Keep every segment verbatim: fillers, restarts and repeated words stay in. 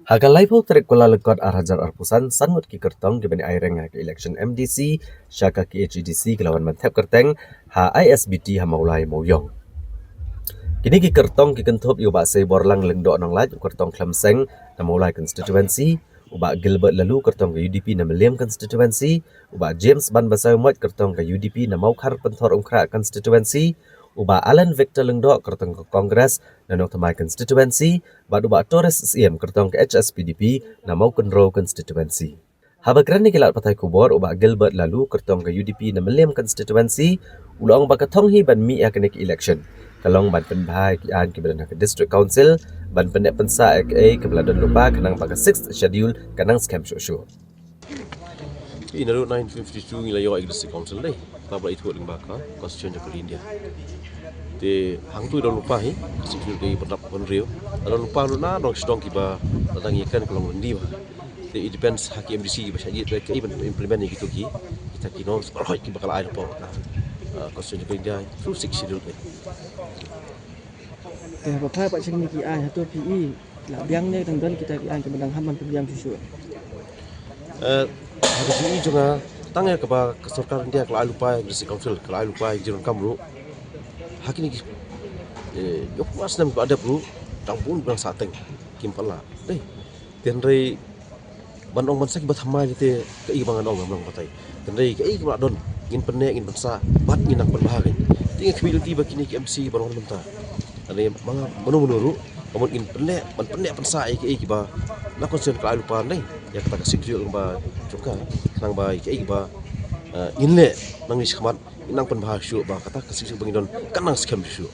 Ha ka laiphew tarik Kyllalyngkot ar hajar arphew san, san ngut ki kyrtong kiba ïai reng ha ka election M D C sha ka K H A D C ki la wan ban thep kyrteng ha I S B T ha Mawlai Mawiong. Kine ki kyrtong ki kynthup ïa u Bah Seiborlang Lyngdoh Nonglait, u kyrtong Khlem Seng na Mawlai constituency, u Bah Gilbert Laloo, kyrtong ka U D P na Mylliem constituency, u Bah James Banbasaw Moit, kyrtong ka U D P na Mawkhar Pynthorumkhrah constituency, u Bah Alan Victor Lyngdoh, kyrtong ka Congress na Nongthymmai constituency, bad u Bah Tourist Syiem, kyrtong ka H S P D P na Mawkynrew constituency. Haba kren ïa ki lad pathai khubor, u Bah Gilbert Laloo, kyrtong ka U D P na Mylliem constituency, u la ong ba ka thong hi ban mih ha kane ka election ka long ban pynbha ïa ki aiñ kiba don ha ka District Council, ban pynneh pynsah ïa kaei kaba la don lypa, khnang ba ka Sixth Schedule kan nang skhem shuh shuh. Naduh nineteen fifty-two ngi la ïoh ïa ka District Council dei, kaba la ithuh lyngba ka Constitution jong ka India. Te hangtu i don lypa hi ka Sixth Schedule, ka i ba dap ban riew. La don lypa ruh na dong sdang kiba la dang ïa kan ka long lynti ba. Te it depends ha ki M D C kiba shah jied ba kaei ban implement ïa kito ki, kita ki norms baroh kiba ka la ai lypa ka, ah, Constitution jong ka India through Sixth Schedule. Te haba phai pat sha kine ki aiñ, hato phi i la biang ne dang don kita ki aiñ kiba dang ham ban pynbiang shuh shuh? Eh, ha ka jingim jong nga, tang ïa kaba ka sorkar India ka la ai lypa ïa ka District Council, ka la ai lypa ïa ka jingdonkam ruh, ha kine ki, eh, ïoh kaba snem ba dep ruh dang bun ba dang sah teng, kim pat lah. Dei. Te hynrei ban ong ban sa kiba thymmai te kaei ba ngan ong ngam long batai. Te hynrei kaei kaba la don ngin pynneh, ngin pynsah bad ngin nang pynbha kein. Te nga khmih lynti ba kine ki M D C ba long mynta, hynrei mano mano ruh, ka mut ngin pynneh, ban pynneh pynsah ïa kaei kiba na Constitution ka la ai lypa ne ïa kata ka Sixth Schedule ba jong ka, khnang ba ïa kaei kiba, eh, ngin leh nangne shakhmat, ngin nang pynbha shuh ba kata ka Sixth Schedule ba ngi don kan nang skhem shuh.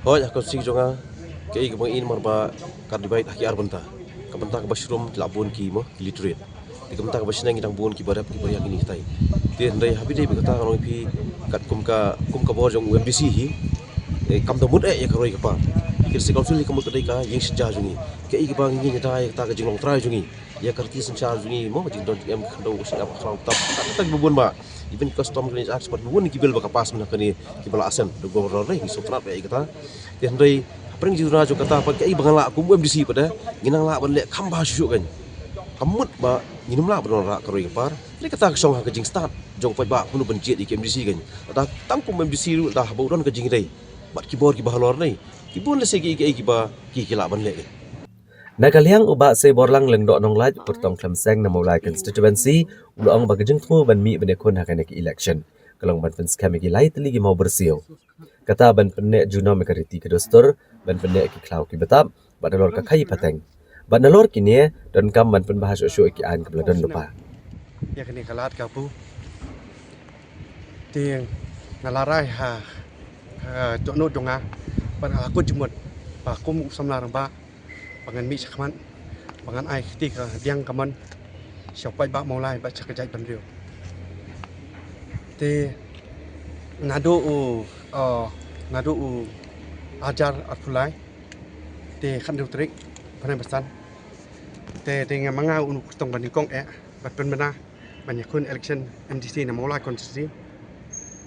Hooid, ha ka constituency jong nga, kaei kaba ngi i namar ba ka divide ha ki ar bynta. Ka bynta kaba shrum ki la bun ki mo, ki literate. Te ka bynta kaba shneng ki dang bun kiba rep kiba riang kine kitai. Te hynrei haba ïadei bad kata, nga ong ïa phi, kat kum ka, kum ka bor jong u M D C hi, eh, kam da mut eh ïa ka roi ka par. Ïa ka District Council hi ka mut ka dei ka ïing synshar jong ngi. Kaei kaba ngi ngin ïada ïa kata ka jinglong trai jong ngi, ïa ka riti synshar jong ngi mo, ka jingdon jingem, ka khyndew, ka shyiap, ka khraw, ka btap, ka tang ba bun ba. Even custom, drainage act, bad bun ki bill ba ka pass mynta kane kiba la assent da u Governor, ngi sngewtynnat ba ïa kata. Te hynrei hapdeng jingduna jong kata, pat kaei ba nga lah kum u M D C pat, ngin nang lah ban leh kham bha shuh shuh kein. Ka mut ba ngin ym lah ban wanrah ka roi ka par. Te kata ka shong ha ka jingstad jong u paidbah kumno ban jied ïa ka M D C kein. Lada tang kum u M D C ruh, lada haba u don ka jingïadei bad ki bor kiba halor ne, ki bun lehse kiei kiei kiba ki, ki lah ban leh kein. Na ka liang u Bah Seiborlang Lyngdoh Nonglait, u kyrtong Khlem Seng na Mawlai constituency, u la ong ba ka jingthmu ban mih ban ïakhun ha kane ka election ka long ban pynskhem ïa ki lai tylli ki mawbyrsiew. Kata ban pynneh junom ïa ka riti ka dustur, ban pynneh ïa ki khlaw ki btap, bad nalor ka khaii pateng, bad nalor kine donkam ban pynbha shuh shuh ïa ki aiñ kiba la don lypa. Ïa kane ka lad ka pu, te nga la rai ha, ha dohnud jong nga, bad nga la kut jingmut ba kum u samla rangbah, ba ngan mih shakhmat, ba ngan ai kti ka diang ka mon sha u paidbah Mawlai bad sha ka jaitbynriew. Te naduh u, uh, naduh u hajar arphew lai, te khathynriew tarik bnai ba san, te, te nga, ma nga u kyrtong ba nyngkong eh ban pynbna ban ïakhun election M D C na Mawlai constituency,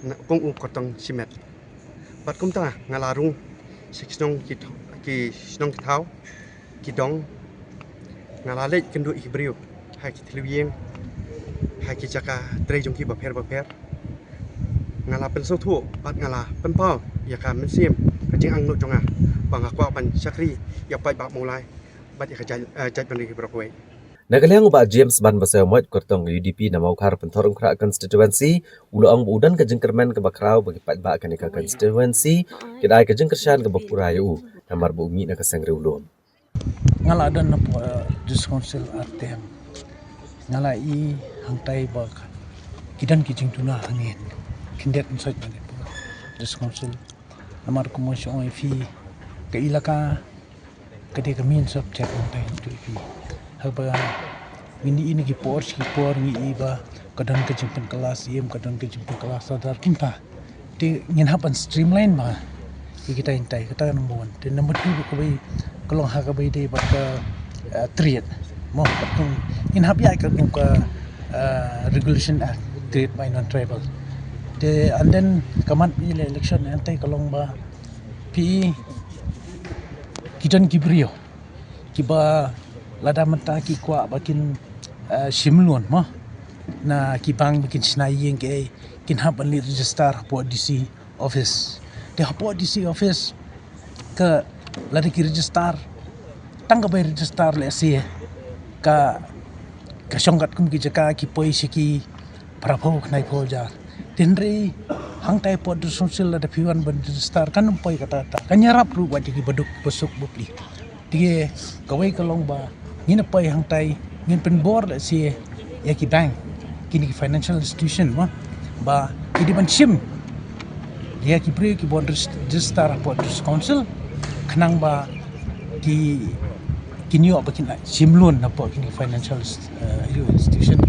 na kum u kyrtong shimet. Bad kumta nga la rung sha ki shnong ki, ki shnong ki thaw, ki dong, nga la leit kynduh ïa ki briew ha ki thliew ïing, ha ki jaka trei jong ki bapher bapher. Nga la pynsngewthuh bad nga la pynpaw ïa ka mynsiem, ka jingangnud jong nga, ba nga kwah ban shakri ïa u paidbah Mawlai bad ïa ka jait, eh, jaitbynriew baroh kawei. Na ka liang u Bah James Banbasaw Moit, kyrtong ka U D P na Mawkhar Pynthorumkhrah constituency, u la ong ba u don ka jingkyrmen kaba khraw ba ki paidbah kane ka constituency kin ai ka jingkyrshan kaba pura ïa u, namar ba u mih na ka seng riewlum. Nga la don na, eh, District Council ar term. Nga la i hangtai ba ki don ki jingduna hangne, khyndiat nsoit ba ne District Council. Namar kumba shu ong ïa phi, ka elaka ka dei ka main subject hangtai hangtu ïa phi. Haba ngin i na ki por sha ki por ngi i ba ka don ka jingpynkylla Syiem, ka don ka jingpynkylla Sordar kumta. Te ngin hap ban streamline bha ïa kitai kitai, kata ka number one. Te number two ba kawei ka long ha kaba ïadei bad ka, eh, trade. Mo, ka kum ngin hap ïaid ka kum ka, eh, Regulation Act, trade by non-tribal. Te and then ka mat ïa la election hangtai ka long ba phi, ki don ki briew kiba Lada mynta ki kwah ba kin, eh, shim loan mo, na ki bank ba kin shna ïing, ki, kin hap ban leit register hapoh D C office. Te hapoh D C office ka, lada ki register, tang ka bai register lehse ka, ka shong katkum ki jaka ki poi sha ki phra phew, khyndai phew hajar. Te hynrei hangtai hapoh District Council lada phi wan ban register, kan ym poi kata kata. Kan ïarap ruh wat ïa ki baduk basuk bapli. Te kawei ka long ba ngin ïa poi hangtai, ngin pynbor lehse ïa ki bank, kine ki financial institution mo, ba ki dei ban shim ïa ki briew ki ban regis-, register hapoh District Council, khnang ba ki, kin ïoh ba kin shim loan hapoh kine ki financial, eh, institution.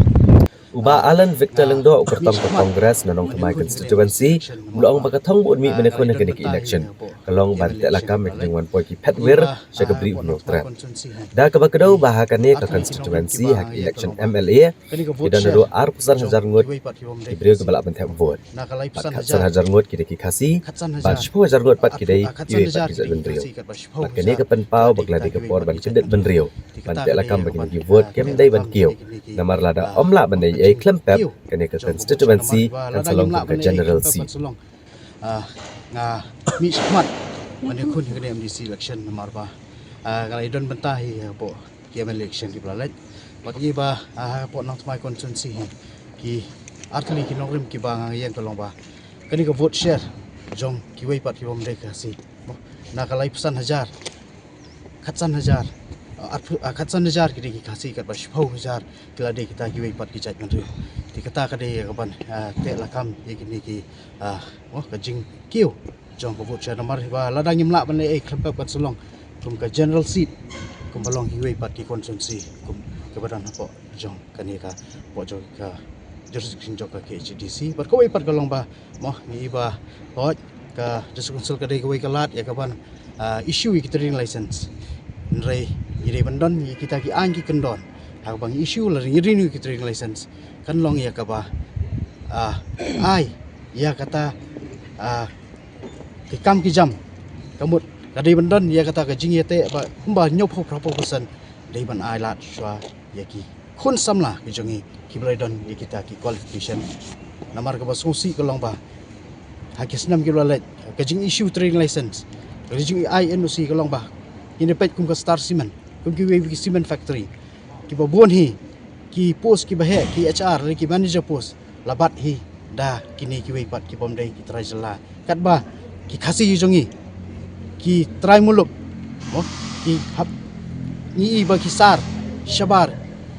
U Bah Alan Victor Lyngdoh, u kyrtong ka Congress na Nongthymmai constituency, u la ong ba ka thong ba un mih mynne khun ha kane ka election ka long ban teh lakam ïa ka jingwan poi ki phet wir sha ka Bri u Hynñiewtrep. Da kaba kdew ba ha kane ka constituency ha ka election M L A ki don haduh arphew san hajar ngut ki briew kiba lah ban thep vote. Bad khatsan hajar ngut ki dei ki Khasi, bad shiphew hajar ngut pat ki dei kiwei pat ki jaitbynriew. Bad kane ka pynpaw ba ka la dei ka por ban kyndit bynriew, ban teh lakam ba kine ki vote kim dei ban kiew. Namar lada ym lah ban dei ei khlem pep, kane ka constituency kan sa long kum ka general seat. Ah, nga mih shakhmat ban ïakhun ha kane M D C election namar ba, ah, nga la ïadon bynta hi hapoh ki M L A election kiba la leit. Bad ngi ba, ah, hapoh Nongthymmai constituency hi, ki artylli ki nongrim kiba nga ïeng ka long ba kane ka vote share jong kiwei pat ki bym dei Khasi, na ka laiphew san hajar, khatsan hajar, ah, arphew, ah, khatsan hajar ki dei ki Khasi, katba shiphew hajar ki la dei kita kiwei pat ki jaitbynriew. Te kata ka dei kaban, ah, teh lakam ïa kine ki, ah, mo, ka jingkiew jong ka vote share namar ba lada ngim lah ban leh ei khlem pep kan sa long kum ka general seat, kumba long kiwei pat ki constituency kum kaba don hapoh jong kane ka, hapoh jong ka jurisdiction jong ka K H A D C. Bad kawei pat ka long ba, mo, ngi i ba, hooid, ka District Council ka dei kawei ka lad ïa kaban, ah, issue ïa ki trading license. Hynrei ngi dei ban don ïa kita ki aiñ ki kyndon ha kaba ngi issue lane ngi renew ïa ki trading license, kan long ïa kaba, ah, ai ïa kata, ah, ki kam ki jam. Ka mut ka dei ban don ïa kata ka jingïateh ba kumba hynñiewphew phra phew percent dei ban ai lad shuwa ïa ki khun samla ki jong ngi kiba la don ïa kita ki qualification. Namar kaba sngewsih ka long ba ha ki snem kiba la leit, ka jing issue trading license, ka jing ai N O C ka long ba, ngin ïa peit kum ka Star Cement, kum kiwei ki cement factory, kiba bun hi ki post kiba heh, ki H R lane ki manager post la bat hi da kine kiwei pat ki bym dei ki trai jylla. Katba ki Khasi jong ngi, ki trai muluk, mo, ki hap, ngi i ba ki sar shabar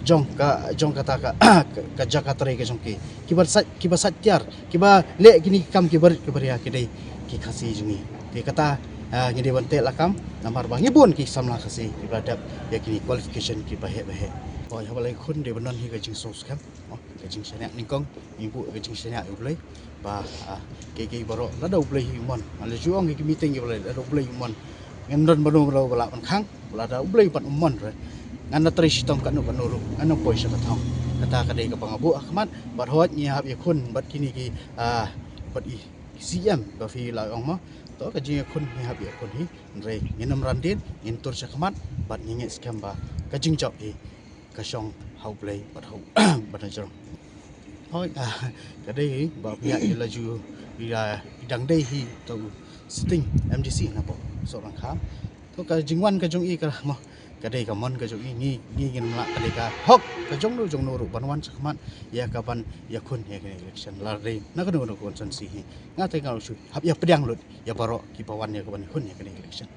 jong ka, jong kata ka, ka, ka jaka trei ka jong ki, kiba sait, kiba sait tiar, kiba leh kine ki kam kiba rit kiba ria ki dei ki Khasi jong ngi. Te kata, ah, ngi dei ban teh lakam namar ba ngi bun ki samla Khasi kiba dep ïa kine qualification kiba heh ba heh. Hooid, haba la ïakhun dei ban don hi ka jingsngewskhem, mo, ka jingshaniah nyngkong, ngi buh ka jingshaniah ïa U Blei ba, ah, kiei kiei baroh lada U Blei hi u mon. Nga la ju ong ha ki meeting kiba la leit, lada U Blei u mon, ngim don mano mano ba lah ban khang. Lada U Blei pat u mon re, ngan da trei shitom katno katno ruh, ngan ym poi sha ka thong. Kata ka dei kaba nga buh ha khmat. Bad hooid, ngi hap ïakhun bad kine ki, ah, bad i C M ba phi la ong mo. To ka jingïakhun ngi hap ïakhun hi, hynrei ngin ym ran dien, ngin tur sha khmat bad ngi ngeit skhem ba ka jingjop hi ka shong ha U Blei bad ha u, bad ha jrong. Hooid, ah, ka dei hi ba phi ïa i la ju, i la, i dang dei hi to u sitting M D C na pdeng Sohryngkham. To ka jingwan ka jong i ka, mo, ka dei ka mon ka jong i, ngi, ngi ngin ym lah, ka dei ka hok ka jong no jong no ruh ban wan sha khmat ïa kaban ïakhun ïa ka election, la dei na kano kano ka constituency hi. Nga te nga ruh shu hap ïa pdiang lut ïa baroh kiba wan ïa kaban ïakhun ïa ka election.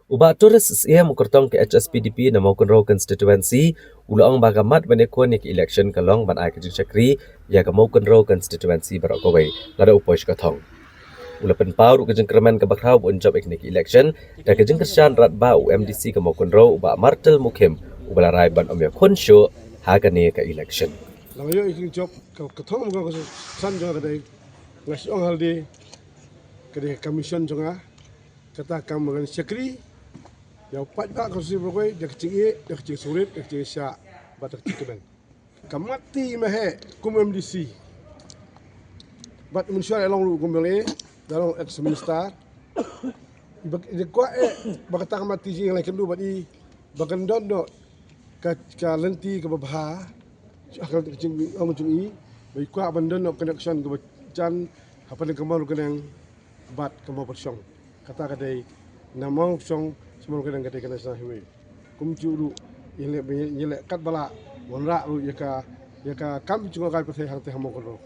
U Bah Tourist Syiem, u kyrtong ka H S P D P na Mawkynrew constituency, u la ong ba ka mat ban ïakhun ïa ka election ka long ban ai ka jingshakri ïa ka Mawkynrew constituency baroh kawei lada u poi sha ka thong. U la pynpaw ruh ka jingkyrmen kaba khraw ba un jop ïa kane ka election da ka jingkyrshan radbah u M D C ka Mawkynrew, u Bah Martel Mukhim, uba la rai ban ym ïakhun shuh ha kane ka election. Lada ïoh ïa ka jingjop ka, ka thong ka, ka san jong ka dei, nga shu ong halde ka dei ka commission jong nga. Kata kam ban shakri ïa u paidbah ka Ri Bhoi da ka jingïeit, da ka jingsngewrit, da ka jingshah bad da ka jingkmen. Ka mat ti ma heh kum M D C bad mynshuwa long ruh kum M L A, da long ex minister. Ba, da kwah eh ba kata ka mat ti jingïaleh kynduh bad i ba kan don noh ka, ka lynti kaba bha, ha ka jingong jong i, ba i kwah ban don connection kaba jan hapdeng ka Mawryngkneng bad ka Mawpyrshong. Kata ka dei na Mawpyrshong sha Mawryngkneng ka dei ka National Highway. Kumjuh ruh ngi leh, ngi leh katba lah wanrah ruh ïa ka, ïa ka kam jingïaleh pyrthei hangtei ha Mawkynrew.